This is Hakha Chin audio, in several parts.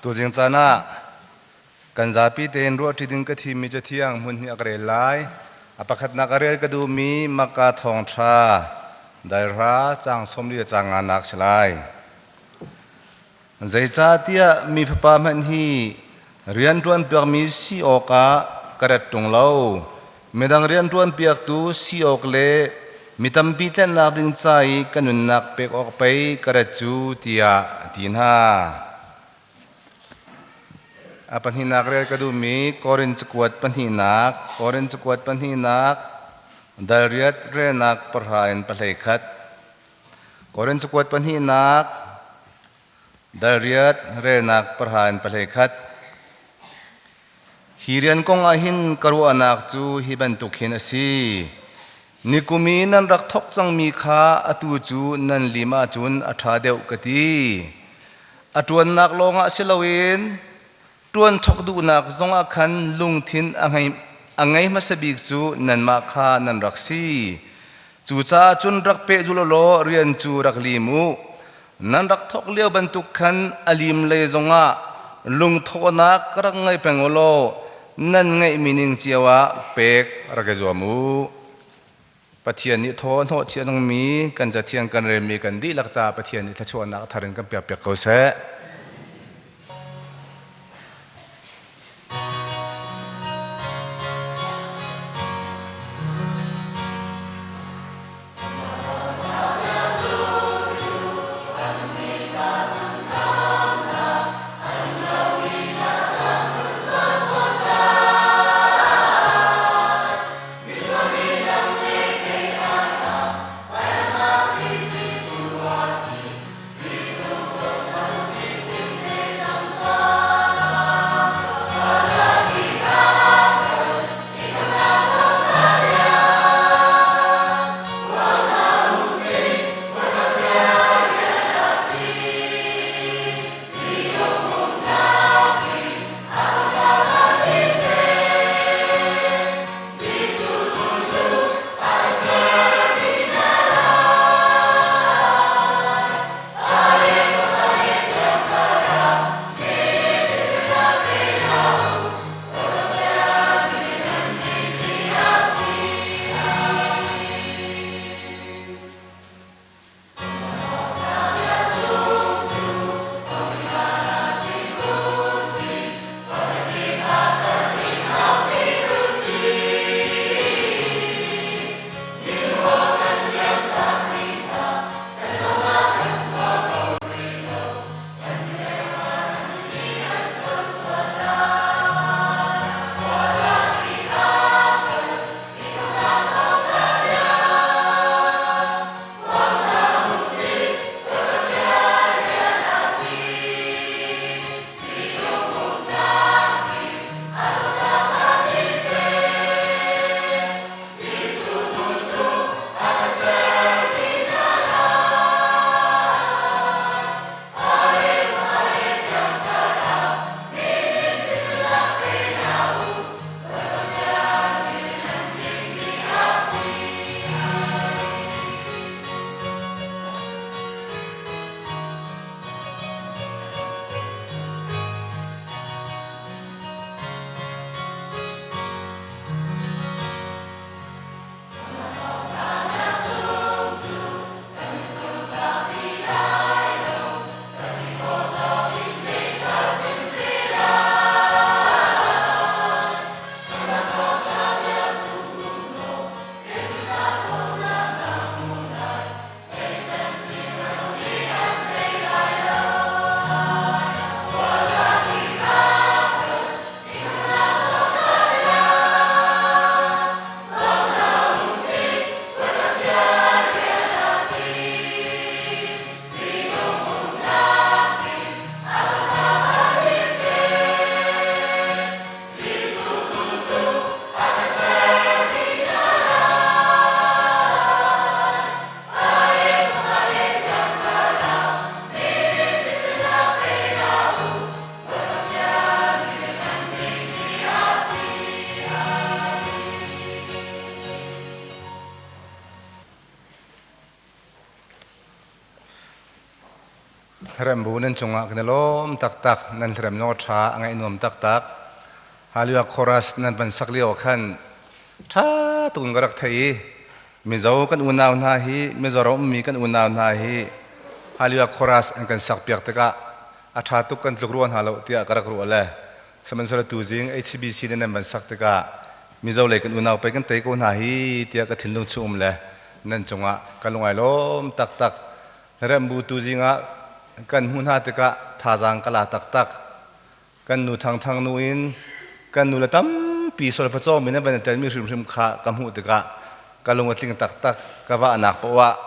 Tuzing caan ah kan zapi tein ruahṭi ding ka thimmi Cathiang hmun hi a ka rel lai. A pakhatnak a rel ka duhmi Makka Thawngṭha dalhra caang 40 le caang nganak si lai. Zeicahtiah mi fapa hmanh hi rianṭuan piakmi si awkah ka rat ṭung lo. Midang rianṭuan piaktu si awk le mi tampi tlennak ding ca i ka nunnak pek awk pei ka rat cu tiah a ti hna. A pahnihnak rel ka duhmi Korin cakuat pahnihnak, Korin cakuat pahnihnak, dal riat relnak pahra in pahlei khat. Korin cakuat pahnihnak, dal riat relnak pahra in pahlei khat. Hi rian kong ah hin ka ruahnak cu hi bantuk hin a si. Nikum i nan rak thawk cangmi kha atu cu nan lim ahcun a ṭha deuh ka ti. A ṭuannak lawngah si loin ṭuan thawk duhnak zongah khan lungthin a ngei hmasa bik cu nanmah kha nan rak si. Cucaah cun rak pehzul law rian cu rak lim u. Nan rak thawk lio bantuk khan a lim lei zongah lungthawhnak rak ngei peng u law nan ngeihmi ning cio ah pek rak i zuam u. Pathian nih thaw hnawh chia nungmi kan Cathiang kan relmi kan dihlak caah Pathian nih thluachuahnak thar in kan pekpiak ko seh. Hlarembu nan cungah kan i lawm taktak. Nan hlarem zong a ṭha, a ngaih nuam taktak. Hallelujah chorus nan van sak lio khan ṭha tuk in ka rak thei i Mizo kan unau hna hi Mizoram ummi kan unau hna hi Hallelujah chorus an kan sak piak tikah a ṭha tuk kan tluk rua hna lo tiah ka rak ruah le sihmanhsehlaw tuzing HBC nih nan van sak tikah Mizo lei kan unau pei kan tei ko hna hi tiah ka thinlung chung um le nan cungah ka lung ai lawm taktak. Rembu tuzing ah kan hmuh hna tikah thazaang ka la taktak. Kan nu Thangthang nu in kan nu le tampi solfa cawngmi nan van i telmi hrimhrim kha ka hmuh tikah ka lung a tling taktak. Ka vahnak paoh ah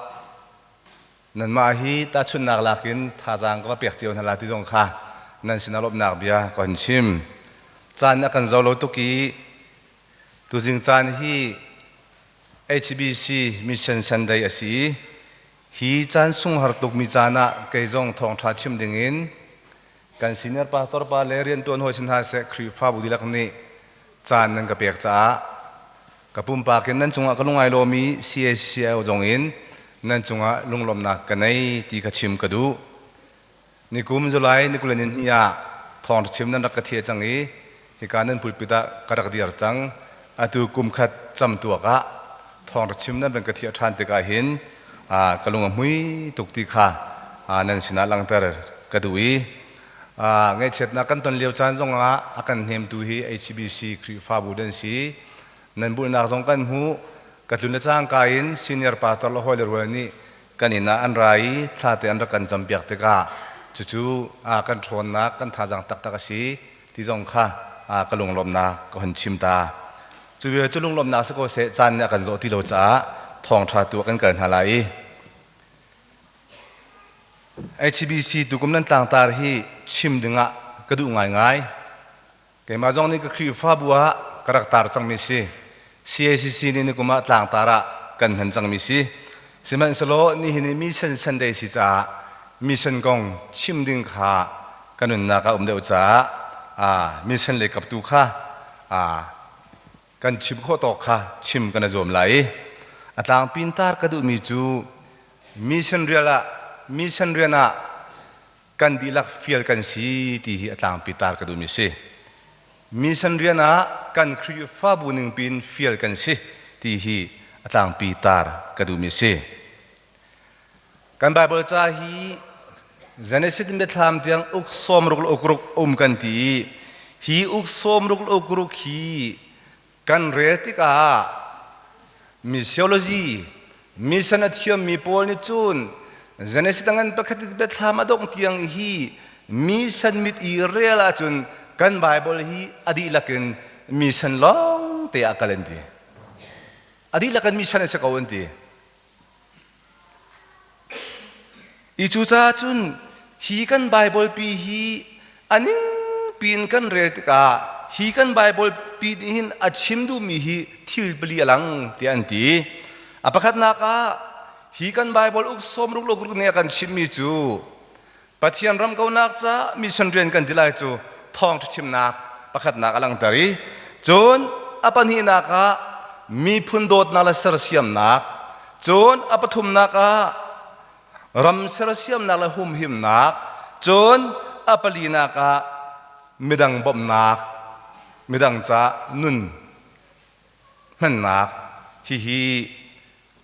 nanmah hi tahchunhnak lak in thazaang ka va pek cio hna la ti zong kha nan sinah lawmhnak bia ka hun chim. Caan a kan zo lo tuk i tuzing caan hi HBC Mission Sunday a si i Hi caan sunghar tukmi caan ah kei zong thawngṭha chim dingin kan senior pastor pa le rianṭuan hawi si hna seh Khrihfabu dihlak nih caan nan ka pek caah ka pumpak in nan cungah ka lung ai lawm i CACO zong in nan cungah lunglawmhnak ka nei ti kha chim ka duh. Nikum July ni 22 ah thawngṭha chim nan rak ka thiah cang i hika nan pulpit ah ka rak dir cang. Atu kum khat camtuak ah thawngṭha chim nan van ka thiah ṭhan tikah hin ka lung a hmui tuk ti kha nan sinah langhter ka duh i ngaihchiatnak kan ton lio caan zongah a kan hnemtu hi HBC Khrihfabu nan si. Nan bulhnak zong kan hmuh. Ka tlun le cangka in senior pastor le hawile rual nih kan inn ah an ra i thlate an rak kan campiak tikah cucu kan ṭhawnnak kan thazaang taktak a si ti zong kha ka lunglawmhnak ka hun chim ta. Cu vial cu lunglawmhnak si ko seh caan nih a kan zawh ti lo caah thawngṭha tu ah kan kal hna lai i HBC tukum nan tlangtar hi chim dingah ka duh ngaingai. Keimah zong nih ka Khrihfabu ah ka rak tar cangmi si. CACC nih nikum ah tlangtar ah kan hman cangmi si. Sihmanhsehlaw nihin i mission Sunday si caah mission kong chim ding kha ka nunnak ah um deuh caah mission lei kaptu kha kan chim khawh tawk kha chim kan i zuam lai i a tlangpin tar ka duhmi cu mission rial ah mission rian ah kan dihlak fial kan si ti hi a tlangpi tar ka duhmi si. Mission rian ah kan Khrihfabu ningpi in fial kan si ti hi a tlangpi tar ka duhmi si. Kan Bible ca hi Genesis in biathlam tiang uk sawm ruk le uk ruk um kan ti i hi uk sawm ruk le uk ruk hi Kan rel tikah missiology mission a thiammi pawl nih cun Genesis ngan pakhat in biathlam a dongh tiang hi mission mit i rel ahcun kan Bible hi a dihlak in mission lawng te ah kal an ti. A dihlak in mission a si ko an ti. I cucaah cun hi kan Baibal pi hi a ningpi in kan rel tikah hi kan Baibal pi nih hin a chim duhmi hi thil pali a lang tiah an ti. A pakhatnak ah hi kan Baibal uk sawm ruk le ruk nih a kan chimhmi cu Pathian ram kaunak ca mission rian kan ti lai cu thawngṭha chimnak pakhatnak a langhter i cun a pahnihnak ah miphun dawtnak le sersiamnak cun a pathumnak ah ram sersiamnak le humhimnak cun a palinak ah midang bawmhnak midang ca nun hmannak hihi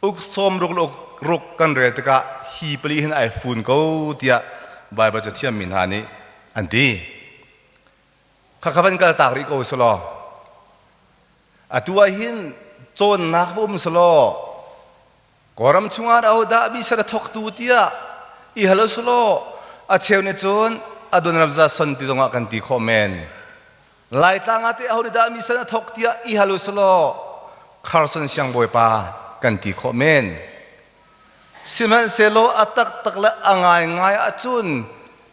uk sawm ruk le uk ruk kan rel tikah hi pali hin ai fun ko tiah Baibal cathiammi hna nih an ti. Khakha van kal tak rih ko selaw atu ah hin cawnnak va um selaw Kawlram chungah ahodah bisa a thawktu tiah i hal selaw a cheu nih cun Adoniram Judson ti zongah kan ti khawh men. Laitlang ah teh aho nih dah mission a thawk tiah i hal usulaw Carson siangbawipa kan ti khawh men. Sihmanhsehlaw a taktak le a ngaingai ahcun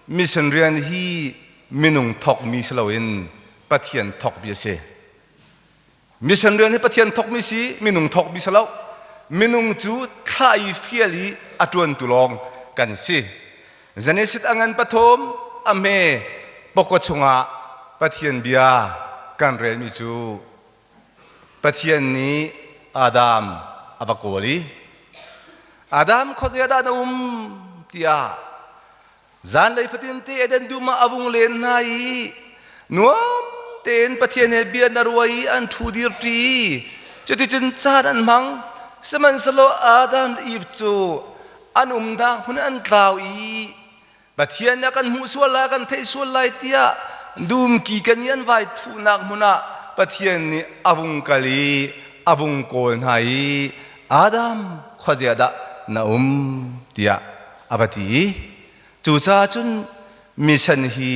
mission rian hi minung thawkmi si loin Pathian thawkmi a si. Mission rian hi Pathian thawkmi si, minung thawkmi si lo. Minung cu thla i fial i a ṭuantu lawng kan si. Genesis a ngan pathum a hme pawkaw chungah Pathian bia kan relmi cu Pathian nih Adam a va kawl i Adam khuazei ah dah na um tiah. Zanlei fatin te Eden dum ah a vung len hna i nuam tein Pathian he bia na ruai i an ṭhu dir ṭi. Cuticun caan an hmang. Sihmanhsehlaw Adam le Eve cu an umnak hmun an tlau i Pathian nih a kan hmuh sual lai, a kan theih sual lai tiah dumki kan i an vai thuhnak hmun ah Pathian nih a vung kal i a vung kawl hna i Adam khuazia dah na um tiah a va ti i cucaah cun mission hi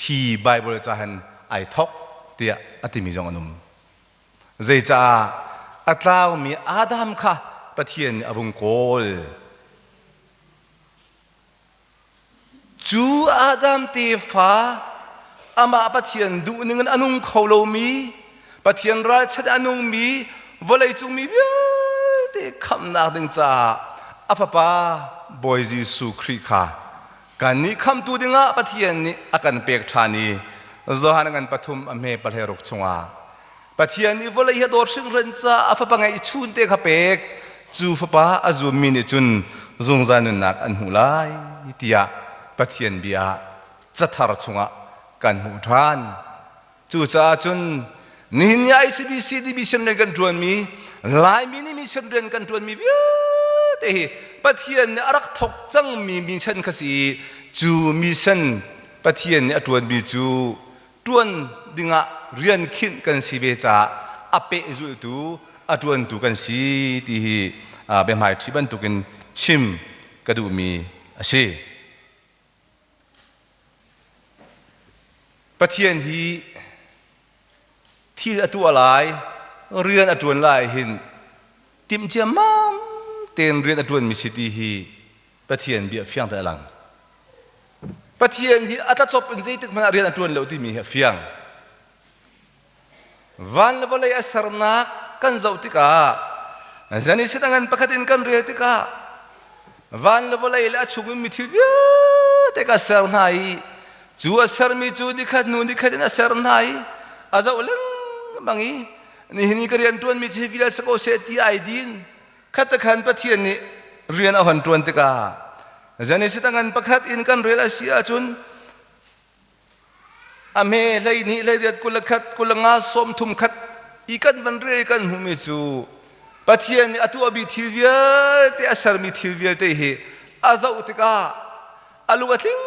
hi Bible ca hin ai thawk tiah a timi zong an um. Zeicah a tlaumi Adam kha Pathian nih a vung kawl. Cu Adam tefa amah Pathian duhning in a nung kho lomi, Pathian ralchanh a nungmi, vawleicung mi vialte khamhnak ding caah a fapa Bawi Jesuh Khrih kha kannih khamhtu dingah Pathian nih a kan pek ṭhan i Johan ngan pathum a hme pahleiruk chungah Pathian nih vawlei hi a dawt hringhran caah a fapa ngeihchun te kha pek. Cu fapa a zummi nih cun zungzal nunnak an hmuh lai tiah Pathian bia cathar chungah kan hmuh ṭhan. Cucaah cun nihin ni ICBC nih mission rian kan ṭuanmi Laimi nih mission rian kan ṭuanmi vialte hi Pathian nih a rak thawk cangmi mission kha si i cu mission Pathian nih a ṭuanmi cu ṭuan dingah rian khinh kan si ve caah a pehzulhtu a ṭuantu kan si ti hi biahmaiṭhi bantukin chim ka duhmi a si. Pathian hi thil a tuah lai, rian a ṭuan lai hin timh ciammam tein rian a ṭuanmi si ti hi Pathian bia fiang te a lang. Pathian hi a tlacop in zeitik hmanh ah rian a ṭuan lo timi hi a fiang. Van le vawlei a sernak kan zoh tikah Genesis a ngan pakhat in kan rel tikah van le vawlei le a chung in mi thil vialte ka ser hna i cu a sermi cu nikhat hnu nikhat in a ser hna i a zoh lengmang i nihin i ka rian ṭuanmi cu hi vial si ko seh ti ai din Khat te khan Pathian nih rian a hon ṭuan tikah Genesis a ngan pakhat in kan rel a si ahcun a hme 12 18 21 25 30 khat i kan van rel kan hmuhmi cu Pathian nih a tuahmi thil vialte a sermi thil vialte hi a zoh tikah a lung a tling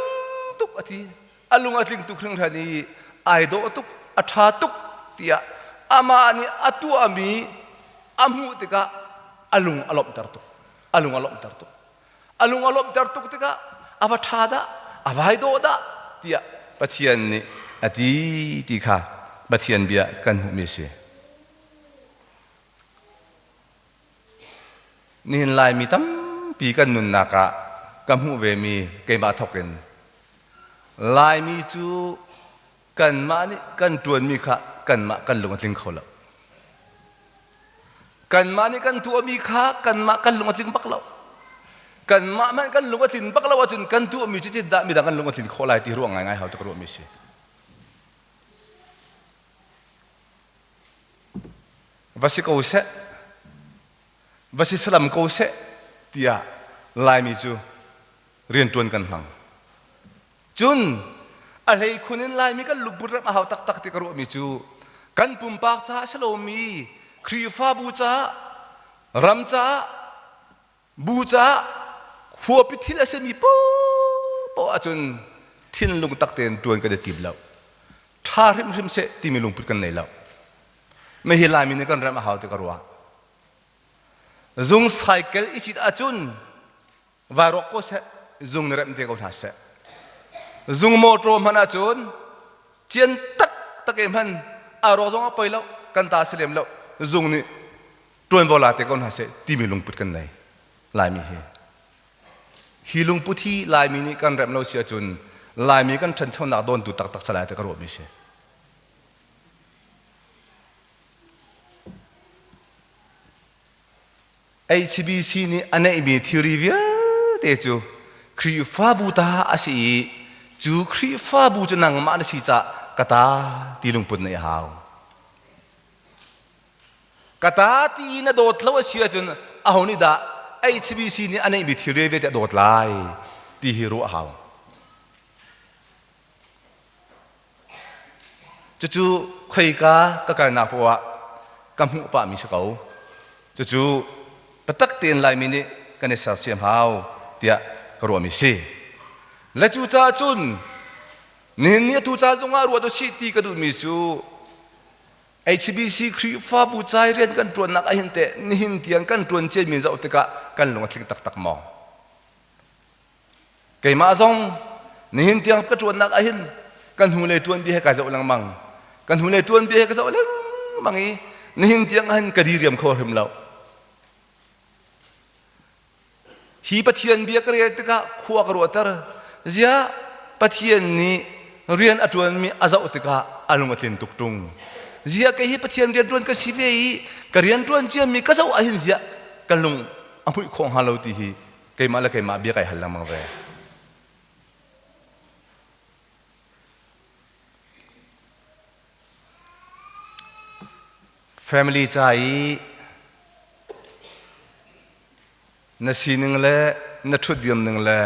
tuk a ti a lung a tling tuk hringhran i ai dawh tuk a ṭha tuk tiah amah nih a tuahmi a hmuh tikah a lung a lawmhter tuk a lung a lawmhter tuk a lung a lawmhter tuk tikah a va ṭha dah a vai dawh dah tiah Pathian nih a ti ti kha Pathian bia kan hmuhmi a si. Nihin Laimi tampi kan nunnak ah ka hmuh vemi keimah thawk in Laimi cu kanmah nih kan ṭuanmi kha kanmah kan lung a tling kho lo. Kanmah nih kan tuahmi kha kanmah kan lung a tling bak lo. Kanmah hmanh kan lung a tlin bak lo ahcun kan tuahmi cu dah midang kan lung a tlin khawh lai ti ruah ngaingai hau tuk ruahmi si. Va si ko seh, va si salam ko seh tiah Laimi cu rianṭuan kan hmang. Cun a hleikhun in Laimi kan lungput remh a hau taktak ti ka ruahmi cu kan pumpak caah a si lomi Khrihfabu caah, ram caah, bu caah khuapi thil a simi poah ahcun thinlung tak tein ṭuan kan i tim lo. Ṭha hrimhrim seh timi lungput kan nei lo. Mah hi Laimi nih kan remh a hau ti ka ruah. Zung cycle i cit ahcun vai rawk ko seh, zung nih remh te ko hna seh. Zung motor hman ahcun cian taktak e hman a rawk zong a poi lo, kan ta si lem lo. Zung nih ṭuanvo la te ko hna seh timi lungput kan nei Laimi hi. Hi lungput hi Laimi nih kan remh lo si ahcun Laimi kan ṭhanchonak dawntu taktak salai te ka ruahmi si. HBC nih a neihmi thilri vialte cu Khrihfabu ta a si i cu Khrihfabu cu nangmah na si caah ka ta ti lungput neih a hau. Ka ta ti na dawt lo a si ahcun aho nih dah HBC nih a neihmi thil vialte a dawt lai ti hi ruah a hau. Cucu khoika ka kalnak poah ah ka hmuh pahmi si ko. Cucu biatak tein Laimi nih kan i sersiam hau tiah ka ruahmi si. Le cucaah cun nihin ni atu ca zongah ruat usih ti ka duhmi cu HBC Khrihfabu cai rian kan ṭuannak ahhin teh nihin tiang kan ṭuan ciami zoh tikah kan lung a tling taktak maw? Keimah zong nihin tiang ka ṭuannak ahhin kan hnulei tuanbia he kai zoh lengmang. Kan hnulei tuanbia he ka zoh lengmang i nihin tiang ahhin ka diriam kho hrim lo. Hi Pathian bia ka rel tikah khua ka ruahter. Ziah Pathian nih rian a ṭuanmi a zoh tikah a lung a tlin tuk ṭung. Ziah kei hi Pathian rian ṭuan ka si ve i ka rian ṭuan ciami ka zoh ahhin ziah ka lung a hmuih khawh hnga lo ti hi keimah le keimah bia kai hal lengmang ve. Family ca i na sining le na ṭhutdirm ning le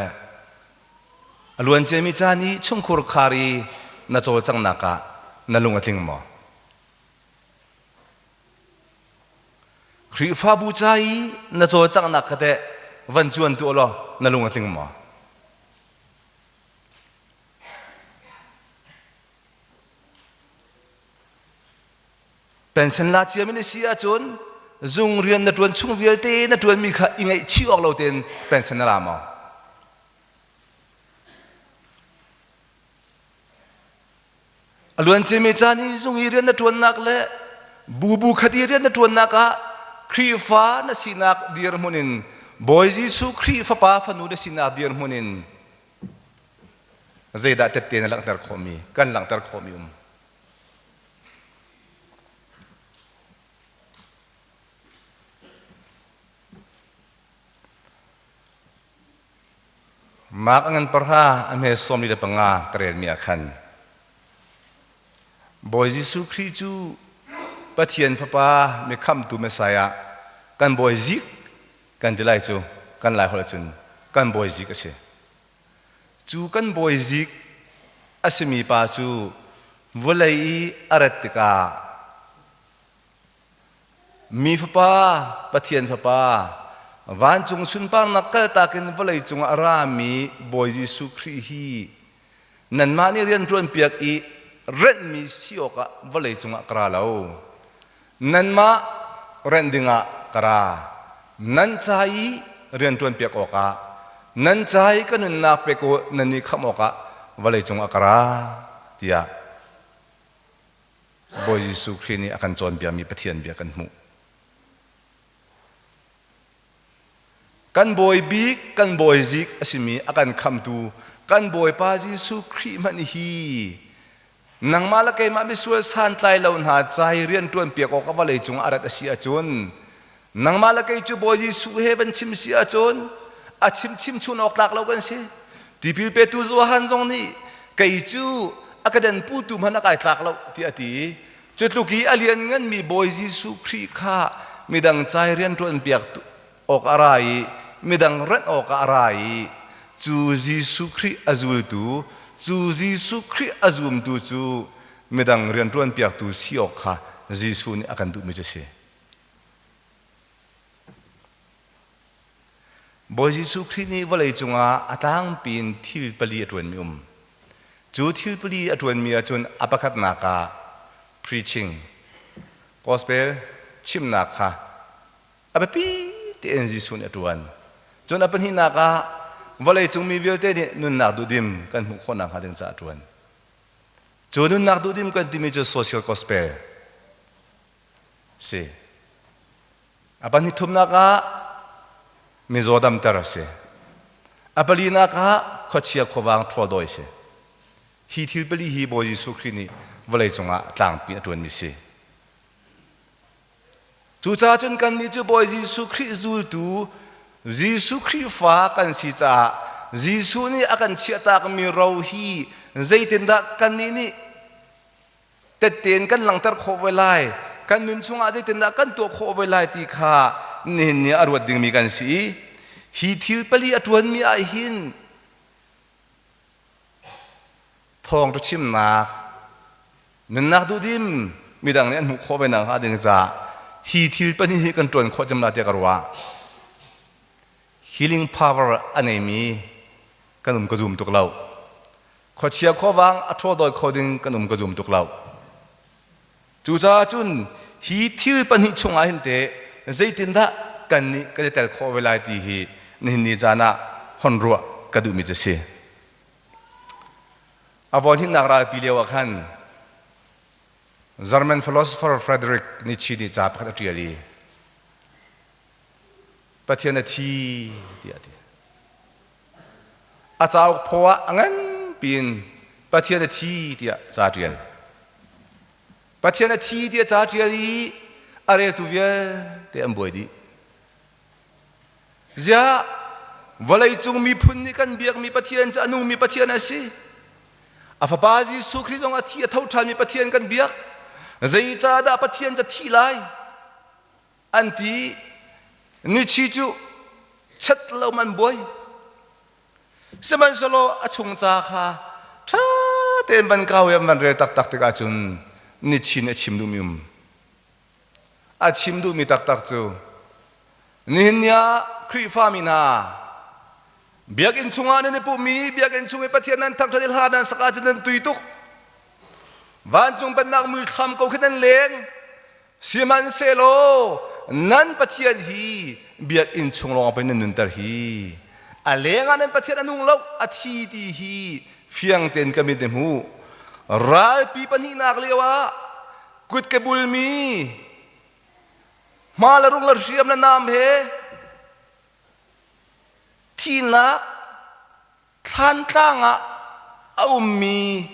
a luanciami caan i chungkhur khar i na cawlcanghnak ah na lung a tling maw? Khrihfabu ca i na cawlcanghnak kha teh van cuan tuah law na lung a tling maw? Pension la ciami na si ahcun zung rian na ṭuan chung vialte na ṭuanmi kha i ngaihchih awk lo tein pension na la maw? A luanciami caan i zung i rian na ṭuannak le bubu khat i rian na ṭuannak ah Khrihfa na sinak dirhmun in Bawi Jesuh Khrih fapa fanu na sinak dirhmun in zeidah tette na langhter khawhmi kan langhter khawhmi um? Mark a ngan pahra a hme 45 ka relmi ah khan Bawi Jesuh Khrih cu Pathian Fapa mi khamhtu Messiah kan Bawi zik kan ti lai cu kan lai holh cun kan Bawi zik a si. Cu kan Bawi zik a simi pa cu vawlei i a rat tikah Mi Fapa, Pathian Fapa, vancung sunparnak kaltak in vawlei cungah a rami Bawi Jesuh Khrih hi nanmah nih rian ṭuanpiak i renhmi si awkah vawlei cungah ka ra lo. Nanmah renh dingah ka ra. Nan ca i rian ṭuanpiak awkah, nan ca i ka nunnak pek u nan i khamh awkah vawlei cungah ka ra, tiah Bawi Jesuh Khrih nih a kan cawnpiakmi Pathian bia kan hmuh. Kan bawi bik, kan bawi zik a simi a kan khamtu kan Bawipa Jesuh Khrih hmanh hi nangmah le keimah misual santlai lo hna ca i rian ṭuan piak awk a vawlei cung ah a rat a si ahcun nangmah le kei cu Bawi Jesuh he van chim si ahcun a chim chim chun awk tlak lo kan si. Tipil petu Johan zong nih kei cu a ka den putu hmanh a kai tlak lo tiah a ti i cu tluk i a liannganmi Bawi Jesuh Khrih kha midang cai rianṭuan piak awk a ra i midang renh awkah a ra i cu Jesuh Khrih a zultu cu Jesuh Khrih a zumtu cu midang rianṭuan piaktu si awk kha Jesuh nih a kan duhmi cu a si. Bawi Jesuh Khrih nih vawlei cungah a tlangpi in thil pali a ṭuanmi um. Cu thil pali a ṭuanmi ahcun a pakhatnak ah preaching, gospel chimnak kha a biapi tein Jesuh nih a ṭuan. Cun a pahnihnak ah vawleicung mi vialte nih nunnak duhdim kan hmuh khawh nakhnga ding caah a ṭuan. Cu nunnak duhdim kan timi cu social gospel si. A pahnih thumnak ah mizaw damter a si. A palinak ah khuachia khuavang ṭhawl dawi a si. Hi thil pali hi Bawi Jesuh Khrih nih vawleicung ah tlangpi a ṭuanmi si. Cucaah cun kannih cu Bawi Jesuh Khrih zultu, Jesuh Khrih fa kan si caah Jesuh nih a kan chiahtakmi ro hi zeitindah kannih nih tette in kan langhter khawh ve lai, kan nun chungah zeitindah kan tuah khawh ve lai ti kha nihin ni a ruat dingmi kan si i hi thil pali a ṭuanmi ah hin thawngṭha chimnak. Nunnak duhdim midang nih an hmuh khawh ve nakhnga ding caah hi thil pahnih hi kan ṭuan khawh cem la tiah ka ruah. Healing power a ngeimi kan um ka zum tuk lo. Khuachia khuavang a ṭhawl kho ding kan um ka zum tuk lo. Cucaah cun hi thil pahnih chungah hin teh zeitindah kan nih kan i tel khawh ve lai ti hi nihin ni caan ah hon ruah ka duhmi cu a si. A voihnihnak ralpi lio ah khan German philosopher Friedrich Nietzsche nih ca pakhat a ṭial i Pathian a thi tiah a ti. A cauk phaw ah a nganpi in Pathian a thi tiah ca a ṭial. Pathian a thi tiah ca a ṭial i a reltu vialte an buai dih. Ziah vawleicung miphun nih kan biakmi Pathian cu a nungmi Pathian a si. A fapa Jesuh Khrih zong a thi a tho ṭhanmi Pathian kan biak. Zeicahdah Pathian cu thi lai? An ti. Nichi cu chat lo man buai. Sihmanhsehlaw a chung ca kha ṭha tein van kau i an van rel taktak tikah cun Nichi nih a chim duhmi um. A chim duhmi taktak cu nihin ni ah Khrihfami hna biakinn chungah nan i pummi biakinn chung i Pathian nan thangṭhat i hla nan sak ahcun nan tui tuk. Vancung pennak muithlam ko khi nan leng. Sihmanhsehlaw nan Pathian hi biakinn chung lawng pei nan nunter hi. A leng ah nan Pathian a nung lo, a thi ti hi fiang tein ka mit i hmu. Ralpi pahnihnak lio ah kut ke bulmi hma le rung le hriam le nam he thihnak thlantlang ah a ummi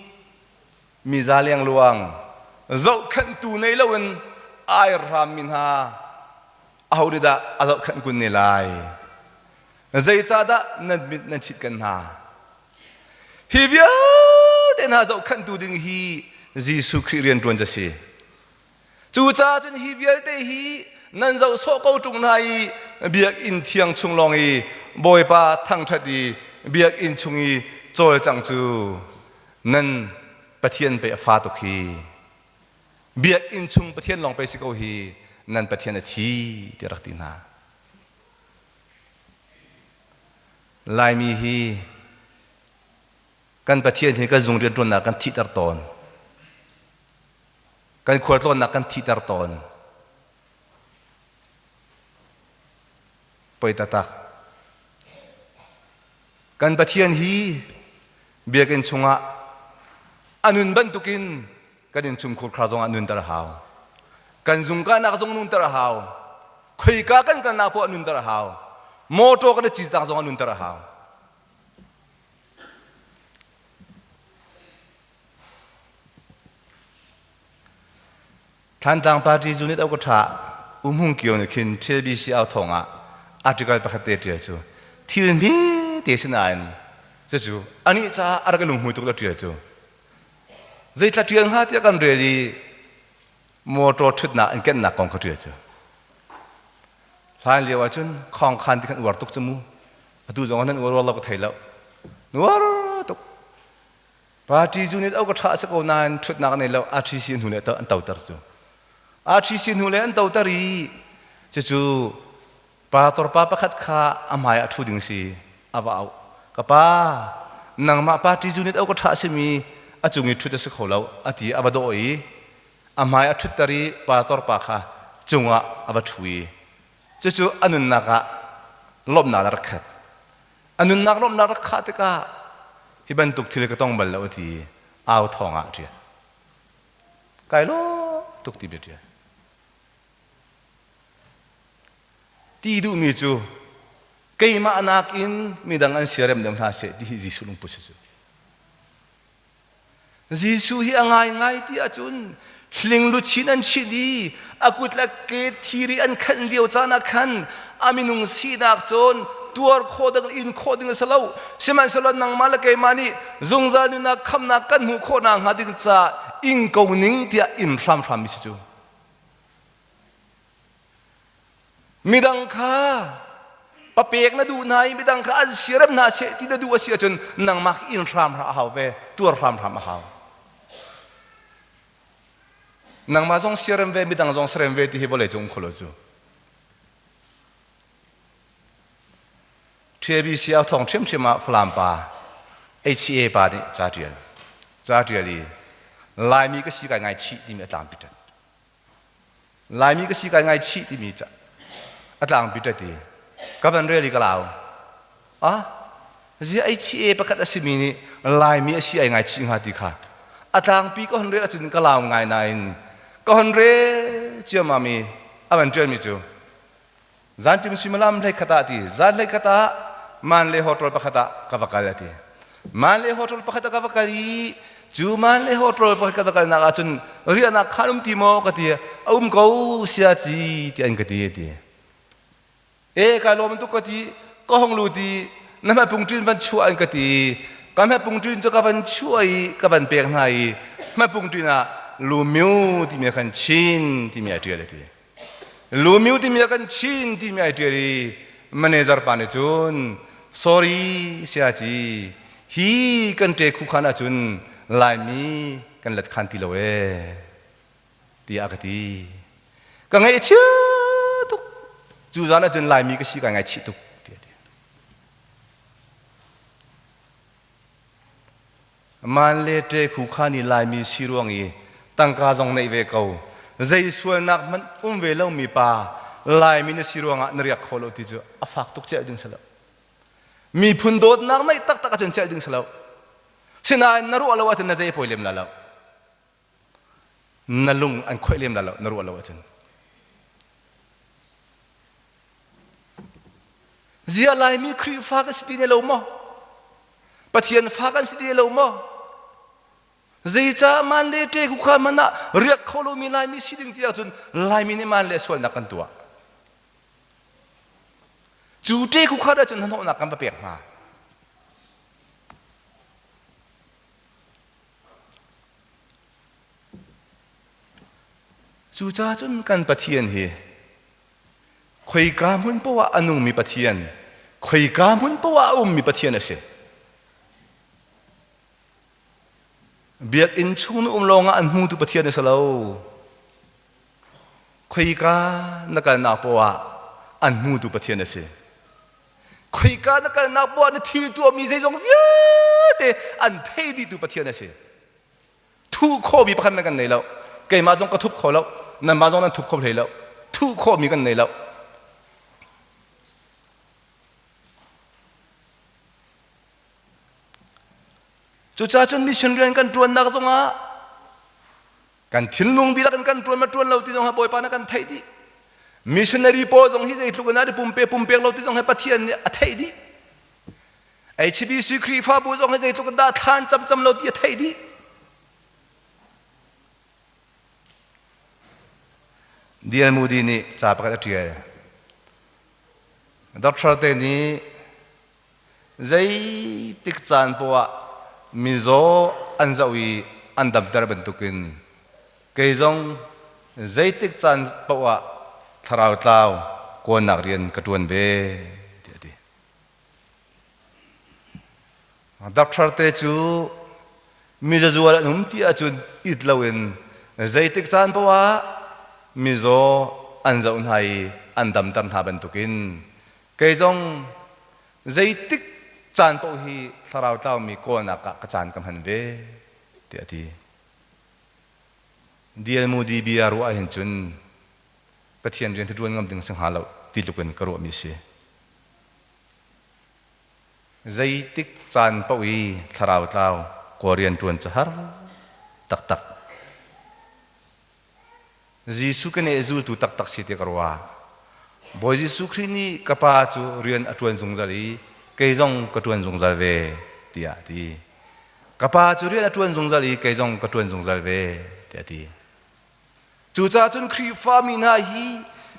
miza lengluang zohkhenhtu nei loin ai hrammi hna aho nih dah a zohkhenh kun ne lai? Zeicahdah nan mit nan chit kan hna? Hi vialte hna zohkhenhtu ding hi Jesuh Khrih rianṭuan cu a si. Cucaah cun hi vialte hi nan zoh sawh ko ṭung hna i biakinn thiang chung lawng i Bawipa thangṭhat i biakinn chung i cawlcangh cu nan Pathian pei a fa tuk hi. Biakinn chung Pathian lawng pei si ko hi nan Pathian a thi tiah rak ti hna. Laimi hi kan Pathian hi kan zung rianṭuannak kan thihter tawn. Kan khualtlawnnak kan thihter tawn. Poi taktak. Kan Pathian hi biakinn chungah a nun bantukin kan innchungkhur khar zongah nunter a hau. Kan zungkahnak zong nunter a hau. Khoika kan kalnak poah nunter a hau. Motor kan i cizang zongah nunter a hau. Thlantlang Party Unit au ka ṭha umhung kio nih khin TLBC au thawng ah article pakhat te ṭial cu thil hme te sinain cucu anih caah a rak i lunghmui tuk la ṭial cu Zeithla ṭial hnga tiah kan rel i motor ṭhutnak in kennak kong kha ṭial cu. Hlan lio ahcun khawngkhan ti khan uar tuk cu mu. Atu zong ah nan uar lo ka thei lo. Nuar tuk. Party zu nih au ka ṭha a si ko nain ṭhutnak nei lo RTC hnu le an toter cu. RTC hnu le an toter i cucu Pastor pa pakhat kha a hmai ah ṭhu ding si a va auh. Ka pa, nangmah party unit au ka ṭha a simi a cung i ṭhut a si kho lo a ti a va dawh i a hmai a ṭhutter i pastor pa kha cungah a va ṭhu i cucu a nunnak ah lawmhnak a rak khat. A nunnak lawmhnak rak khah tikah hi bantuk thil ka tong bal lo a ti i au thawng ah a ṭial. Kai lawm tuk ti bia ṭial. Ti duhmi cu keimah nakin midang an siarem deuh hna seh ti hi Jesuh lungput si cu. Jesuh hi a ngaingai ti ahcun hling luchin an chit i a kut le ke thiri an khenh lio caan ah khan a minung sinak cun tuar khawh ding in khawh ding a si lo sihmanhsehlaw nangmah le keimah nih zungzal nunnak khamnak kan hmuh khawh nakhnga ding caah ing ko ning tiah in hramhram mi si cu Midang kha papek na duh hna i midang kha an siarem hna seh ti na duh a si ahcun nangmah in hram a hau ve, tuar hramhram a hau. Nangmah zong siarem ve, midang zong siarem ve ti hi vawlei cung kholo cu. TABC au thawng ṭhiamṭhiam ah Falam pa HCA pa nih ca ṭial. Ca ṭial i Laimi ka si kai ngaichih timi a tlangpi ṭat. Laimi ka si kai ngaichih timi ca a tlangpi ṭat i ka van rel i ka lau. Ah, zia HCA pakhat a simi nih Laimi a si ai ngaichih hnga ti kha a tlangpi ka hon rel ahcun ka lau ngai nain ka hon rel ciammam i a van ṭialmi cu Zanṭim suimilam hleikhat ah ti zan hleikhat ah Manle hotel pakhat ah ka va kal a ti. Manle hotel pakhat ah ka va kal i cu Manle hotel pakhat ka va kalnak ah cun riahnak khaan um ti maw ka ti a um ko sia ci ti an ka ti a ti. E kai lawm tuk ka ti ka hong lu ti na hmapung ṭin van chuah an ka ti ka hmapung ṭin cu ka van chuah i ka van pek hna i hmapung ṭin ah lumiu timi a kan chin timi a ṭial a ti. Lumiu timi a kan chin timi ai ṭial i manager pa nih cun sorry siaci hi kan ṭe khu khan ahcun Laimi kan let khan ti lo ee tiah a ka ti. Ka ngaih a chia tuk. Cu zan ahcun Laimi ka si kai ngaichih tuk tiah a ti. Man le ṭe khu khan i Laimi si ruang i tangka zong neih ve ko. Zei sualnak hmanh um ve lomi pa Laimi na si ruangah na riak kho lo ti cu a fak tuk celh ding si lo. Miphun dawtnak neih taktak ahcun celh ding si lo. Sinain na ruah lo ahcun na zei pawi lem la lo. Na lung an khoih lem la lo na ruah lo ahcun. Zia Laimi Khrihfa kan si ti ne lo maw? Pathian fa kan si ti lo maw? Zeicah man le ṭe ku kha man ah riak kho lomi Laimi si ding ti ahcun Laimi nih man le sualnak kan tuah. Cu ṭe ku kha ahcun hnahnawhnak kan va pek hna. Cucaah cun kan Pathian hi khoika hmun poah ah a nungmi Pathian, khoika hmun poah ah a ummi Pathian a si. Biakinn chung na um lawngah an hmutu Pathian a si lo. Khoika na kalnak poah ah an hmutu Pathian a si. Khoika na kalnak poah na thil tuahmi zeizong vialte an thei dihtu Pathian a si. Thuh khawhmi pakhat hmanh kan nei lo. Keimah zong ka thup kho lo. Nanmah zong nan thup kho hlei lo. Thuh khawhmi kan nei lo. Cucaah cun mission rian kan ṭuannak zongah kan thinlung dihlak in kan ṭuan ma ṭuan lo ti zong hi Bawipa nih kan theih dih. Missionary pawl zong hi zeitluk in an i pumpe pumpek lo ti zong hi Pathian nih a theih dih. HBC Khrihfabu zong hi zeitluk dah thlan camcam lo ti a theih dih. D.L. Moody nih ca pakhat a ṭial. Doctor te nih zeitik caan poah mizaw an zoh i an damter bantukin kei zong zeitik caan poah thlarau tlau kawnnak rian ka ṭuan ve tiah a ti. Doctor te cu mizazual an um ti ahcun it loin zeitik caan paoh ah mizaw an zoh hna i an damter hna bantukin kei zong zeitik caan paoh hi thlarau tlaumi kawlnak ah ka caan ka hman ve tiah a ti. D.L. Moody bia ruah ahhin cun Pathian rian hi ṭuan ngam ding si hnga lo ti tluk in ka ruahmi si. Zeitik caan paoh i thlarau tlau kawl rian ṭuan cu har taktak. Jesuh ka nih zultu taktak si ti ka ruah. Bawi Jesuh Khrih nih ka Pa cu rian a ṭuan zungzal i kei zong ka ṭuan zungzal ve tiah a ti. Ka Pa cu rian a ṭuan zungzal i kei zong ka ṭuan zungzal ve tiah a ti. Cucaah cun Khrihfami hna hi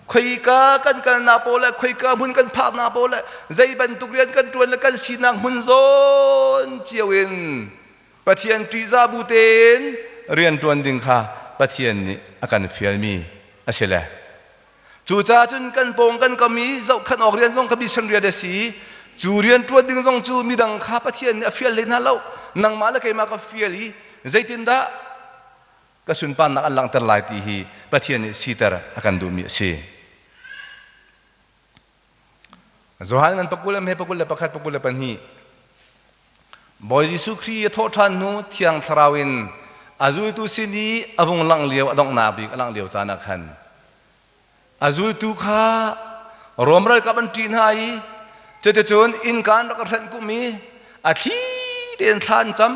khoika kan kalnak paoh le khoika hmun kan phaknak paoh le zei bantuk rian kan ṭuan le kan sinak hmun zawn cio in Pathian ṭihzah bu tein rian ṭuan ding kha Pathian nih a kan fialmi a si le cucaah cun kan pawng kan kam i zohkhan awk rian zong kha mission rian a si i cu rian ṭuan ding zong cu midang kha Pathian nih a fial hlei hna lo nangmah le keimah ka fial i zeitindah. Ka sunparnak an langhter lai ti hi Pathian nih siter a kan duhmi a si. Johan ngan pakul am he pakul le pakhat pakul le pahnih Bawi Jesuh Khrih a thawh ṭhan hnu Thiang Thlarau in a zultu sin i a vung langh lio a donghnak bik a langh lio caan ah khan a zultu kha Rom ralkap an ṭih hna i cuticun innka an rak hrenh kum i a thli tein thla an cam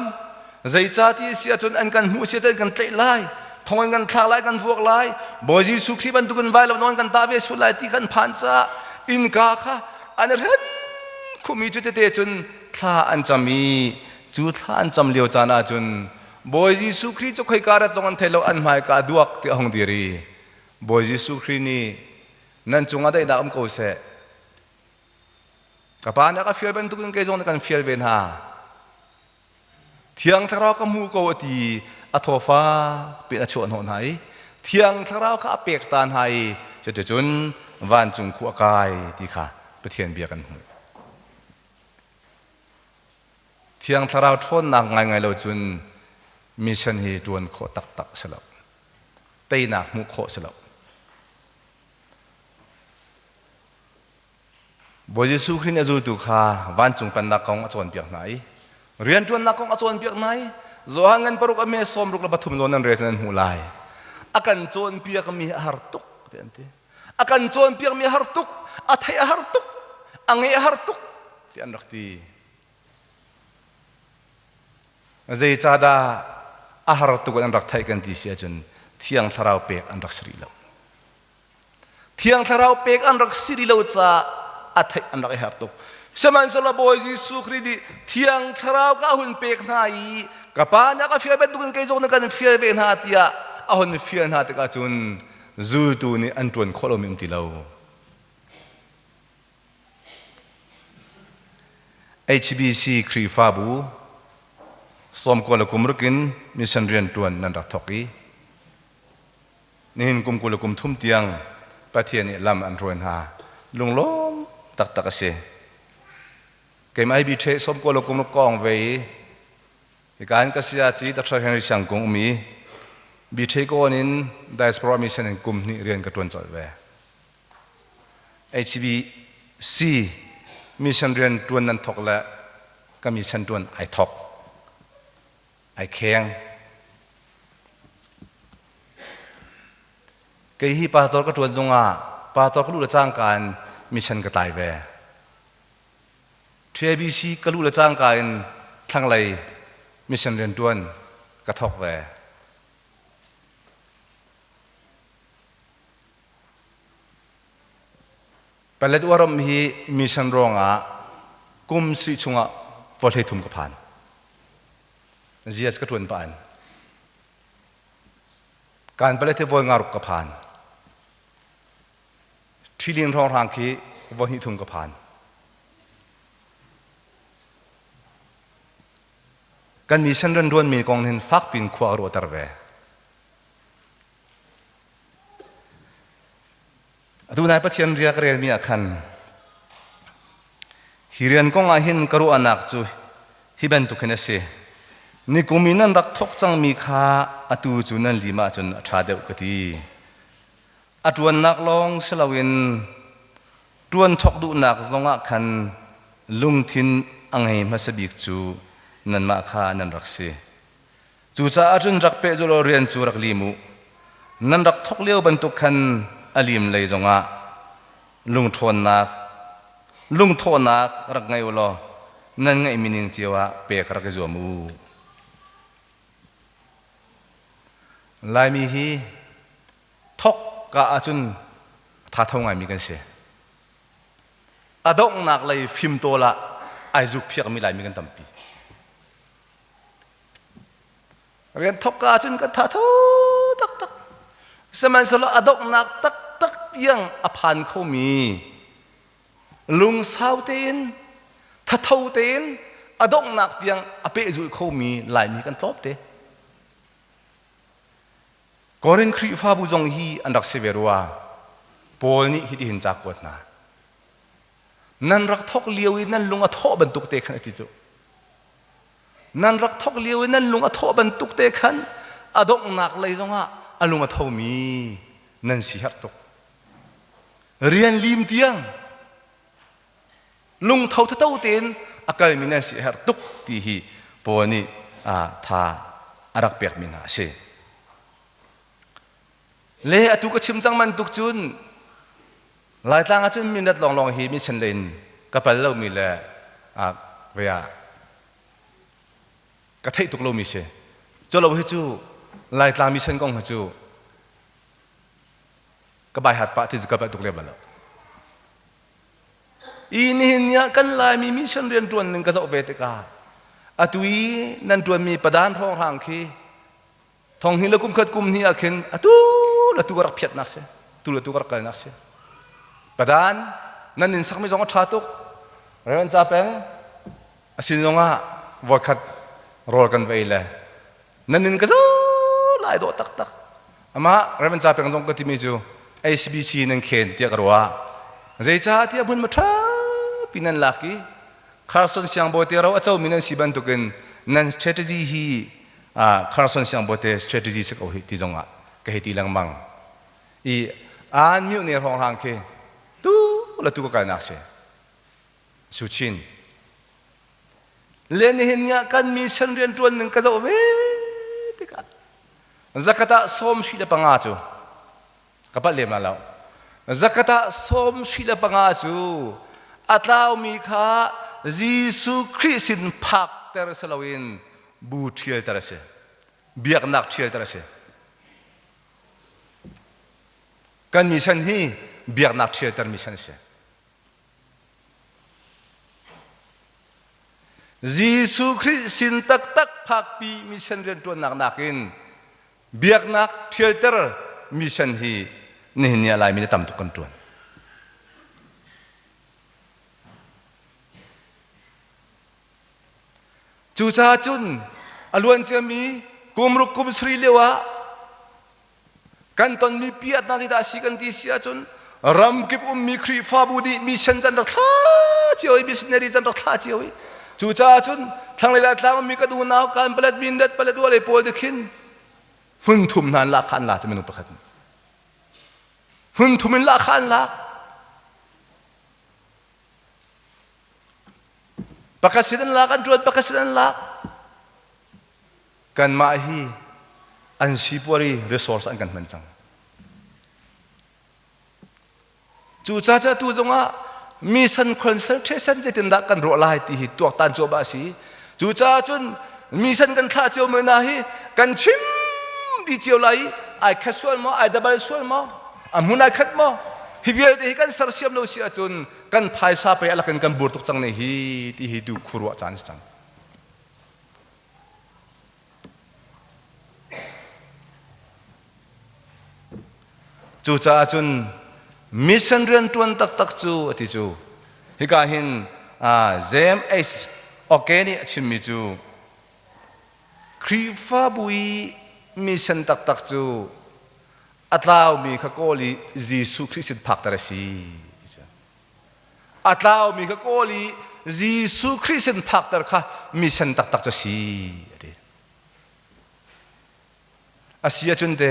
zeicah ti a si ahcun an kan hmuh si ahcun an kan tlaih lai thong in kan thlak lai kan vuak lai Bawi Jesuh Khrih bantukin vailam an kan tah ve sual lai ti kan phan caah innka kha an hren khumi cu tete cun thla an cam i cu thla an cam lio caan ahcun Bawi Jesuh Khrih cu khoika rat zong an thei lo an hmaika duak ti a hung dir i Bawi Jesuh Khrih nih nan cungah daihnak um ko seh ka pa nih a ka fial bantukin kei zong nih kan fial ve hna Thiang Thlarau ka hmu ko a ti a thawfa pin a chuah hnawh hna i Thiang Thlarau kha a pek ta hna i cuticun vancung khu a kai ti kha Pathian bia kan hmuh. Thiang Thlarau ṭhawnnak ngaingai lo cun mission hi ṭuan khawh taktak a si lo. Teinak hmuh khawh a si lo. Bawi Jesuh Khrih nih a zultu kha vancung pennak kong a cawnpiak hna i rianṭuannak kong a cawnpiak hna i Johan ngan paruk a me sawm ruk le pathum zawn nan rel nan hmuh lai. A kan cawnpiakmi a har tuk ti an ti. A kan cawnpiakmi a har tuk, a theih a har tuk, a ngeih a har tuk ti an rak ti. Zeicahdah a har tuk in an rak theih kan ti si ahcun Thiang Thlarau pek an rak si rih lo. Thiang Thlarau pek an rak si rih lo caah a theih an rak i herh tuk. Sihmanhsehlaw Bawi Jesuh Khrih nih Thiang Thlarau ka hun pek hna i ka Pa nih a ka fial bantukin kei zong nih kan fial ve hna tiah a hun fial hna tikah cun zultu nih an ṭuan khawh lomi um ti lo. HBC Khrihfabu sawmkua le kum ruk in mission rian ṭuan nan rak thawk i Nihin kum 20 le kum thum tiang Pathian nih lam an hruai hna. Lunglawm taktak a si. Keimah hi bi sawm kua le kum kong ve i hika in ka sia ci Dr. Henry Siang Kung um i bi kawn in diaspora mission in kum hnih rian ka tuan colh ve. HBC mission rian tuan nan thok le ka mission tuan ai thok. Ai kheng. Kei hi pastor ka ṭuan zongah pastor ka luh le cangka in mission ka tlai ve. TABC ka luh le cangka in thlanglei mission rianṭuan ka thawk ve. Paletwa ram hi mission ruangah kum si chungah vawlei thum ka phan. Zias ka ṭuan pah in. Kan palet hi voi ngaruk ka phan. Ṭhilin hrawnghrang khi voi hnih thum ka phan. Kan mission ran ruanmi kong hin fak pin khua a ruahter ve. Atu nai Pathian ria ka relmi ah khan hi rian kong ah hin ka ruahnak cu hi bantuk hin a si. Nikum i nan rak thawk cangmi kha atu cu nan lim ahcun a ṭha deuh ka ti. A ṭuannak lawng si loin ṭuan thawk duhnak zongah khan lungthin a ngei hmasa bik cu nanmah kha nan rak si. Cucaah cun rak pehzulh law rian cu rak lim u. Nan rak thawk lio bantuk khan a lim lei zongah lungṭhawnnak, lungthawhnak rak ngei u law nan ngeihmi ning cio ah pek rak i zuam u. Laimi hi thawk ka ahcun thatho ngaimi kan si. A donghnak lei fimtawl ah ai zukphiakmi Laimi kan tampi. Rian thawk ka ahcun ka tha tho taktak. Sihmanhsehlaw a donghnak taktak tiang a phan khomi lungsau tein thatho tein a donghnak tiang a pehzulh khomi Laimi kan tlawm te. Korin Khrihfabu zong hi an rak si ve rua. Paul nih hitihin ca kuat hna. Nan rak thawk lio i nan lung a thawh bantuk te khan a ti cu. Nan rak thawk lio i nan lung a thawh bantuk te khan A donghnak lei zongah a lung a thomi nan si herh tuk. Rian lim tiang lungtho thato tein a kalmi nan si herh tuk ti hi Paul nih tha a rak pekmi hna a si. Le atu ka chim cang bantuk cun Laitlang ahcun mindat lawnglawng hi mission lei in ka pal lomi le ve ah ka theih tuk lomi si. Cu lo hi cu Laitlang mission kong hi cu ka baihat pah ti cu ka palh tuk lem lo. I nihin ni ah kan Laimi mission rian ṭuan ning ka zoh ve tikah atu i nan ṭuanmi padan hrawnghrang khi thong hnih le kum khat kum hnih ah khin atu le tu ka rak phiatnak si tu le tu ka rak kalnak si padan nan inn sakmi zong a ṭha tuk Reverend Ca Peng a sin zongah voikhat rawl kan va ei le nan inn ka zo lai dawh taktak amah Reverend Ca Peng zong ka timi cu HBC nan khen tiah ka ruah zeicah tiah hmun ma ṭha pi nan lak i Carson siangbawi te ro a comi nan si bantukin nan strategy hi Carson siangbawi te strategy si ko hi ti zongah ka hei ti lengmang i aan mute ne hrawnghrang khi tu le tu ka kalnak si Suchin Le nihin ni ah kan mission rianṭuan ning ka zoh ve tikah zakhat ah sawm hri le panga cu ka palh lem lo. Zakhat ah sawm hri le panga cu a tlaumi kha Jesuh Khrih sin phakter si loin bu ṭhialter a si. Biaknak ṭhialter a si. Kan mission hi biaknak ṭhialter mission a si. Jesuh Khrih sin taktak phakpi mission rianṭuannak nakin biaknak ṭhialter mission hi nihin ni ah Laimi nih tam tuk kan ṭuan. Cucaah cun a luanciami kum ruk kum sarih lio ah Kan tonmi piatnak zeidah a si kan ti si ahcun ramkip ummi Khrihfabu nih mission can rak thla cio i missionary can rak thla cio i cucaah cun thlanglei le tlang ummi kan unau kan palet mindat palet ualei pawl te khin hmun thum hna an lak kha an la cu minung pakhat nih hmun thum in lak kha an lak pakhat sin an lak an ṭuan pakhat sin an lak Kanmah hi an sipuari resource an kan hman cang. Cucaah tu zongah mission concentration zeitindah kan ruah lai ti hi tuaktan cuahmah a si. Cucaah cun mission kan thlah cio mi hna hi kan chim dih cio lai i ai khat sual maw, ai dabal sual maw, a hmun ai khat maw? Hi vialte hi kan sersiam lo si ahcun kan phaisa pei a lakin kan bur tuk cang ne hi ti hi tu khuaruah caan si cang. Cucaah cun mission rianṭuan taktak cu a ti cu hika hin James H. Oke nih a chimmi cu Khrihfabu i mission taktak cu a tlaumi kha kawl i Jesuh Khrih sin phakter a si. A tlaumi kha kawl i Jesuh Khrih sin phakter kha mission taktak cu a si a ti. A si ahcun te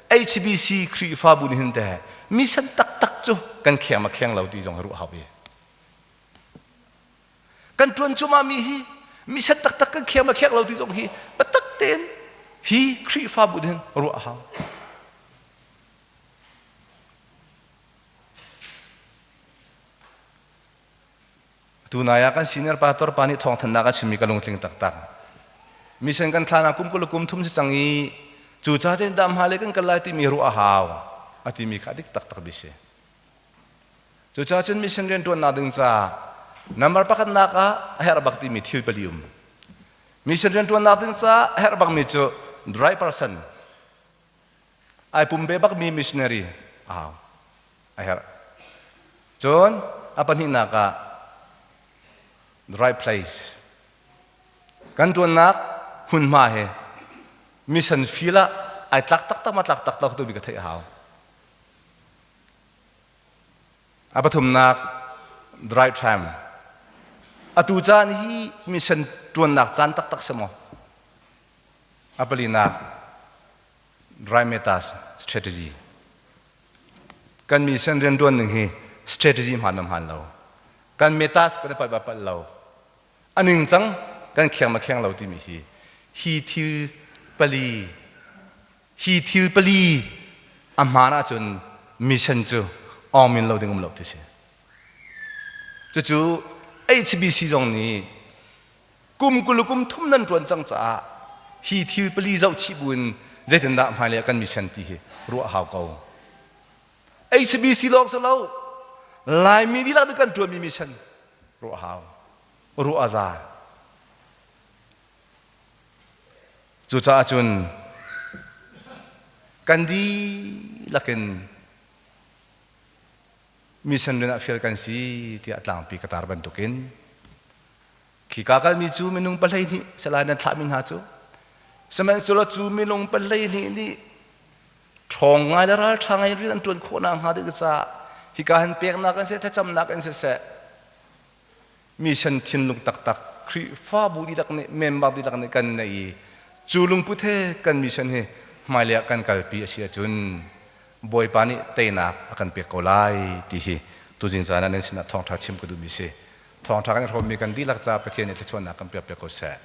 HBC Khrihfabu nih hin te mission taktak cu kan kheng ma kheng lo ti zong ruah hau ve. Kan ṭuan cuahmah mi hi mission taktak kan kheng ma kheng lo ti zong hi biatak tein hi Khrihfabu nih hin ruah a hau. Tunai ah kan senior pastor pa nih thawngthanhnak a chimmi ka lungtling taktak. Mission kan thlan ah kum kul kum thum si cang i cu ca cun dah hmailei kan kal lai timi ruah a hau a timi kha dik taktak bi si. Cucaah cun mission rianṭuannak ding caah number pakhatnak ah a herh bak timi thil pali um. Mission rianṭuannak ding caah a herh bakmi cu the right person ai pumpe bakmi missionary a hau a herh cun a pahnihnak ah the right place kan ṭuannak hmunhma he mission field ah ai tlak taktak ma tlak taktak tu bi ka theih a hau a pathumnak the right time atu caan hi mission ṭuannak caan taktak si maw A palinak. Rimetas strategy. Kan mission riantuan ning hi strategy hmaan ma hmaan lo. Kan metas kan i palh ma palh lo. A ningcang kan kheng ma kheng lo timi hi hi thil pali hi thil pali a hmaan ahcun mission cu awngmin lo ding um lo ti si. Cucu HBC zong nih kum 20 kum thum nan ṭuan cang caah hi thil pali zoh chih buin zeitindah hmailei ah kan mission ti hi ruah hau ko. HBC lawng si lo Laimi dihlak nih kan ṭuanmi mission ruah hau ruah a za. Cucaah cun kan dihlak in mission rian ah fial kan si tiah tlangpi ka tar bantukin Khika kalmi cu minung 12 salai nan thlahmi hna cu sihmanhsehlaw cu minung 12 nih ṭhawng ngai le ralṭha ngai rian an ṭuan khawh nakhnga ding caah hika han peknak in seh thlacamnak in siseh mission thinlung taktak Khrihfabu dihlak nih member dihlak nih kan nei i cu lungput he kan mission hi hmailei ah kan kalpi a si ahcun Bawipa nih teinak a kan pek ko lai ti hi tuzing caan ah nan sinah thawngṭha chim ka duhmi si. Thawngṭha kan i hrawmmi kan dihlak caah Pathian nih thluachuahnak kan pek piak ko seh.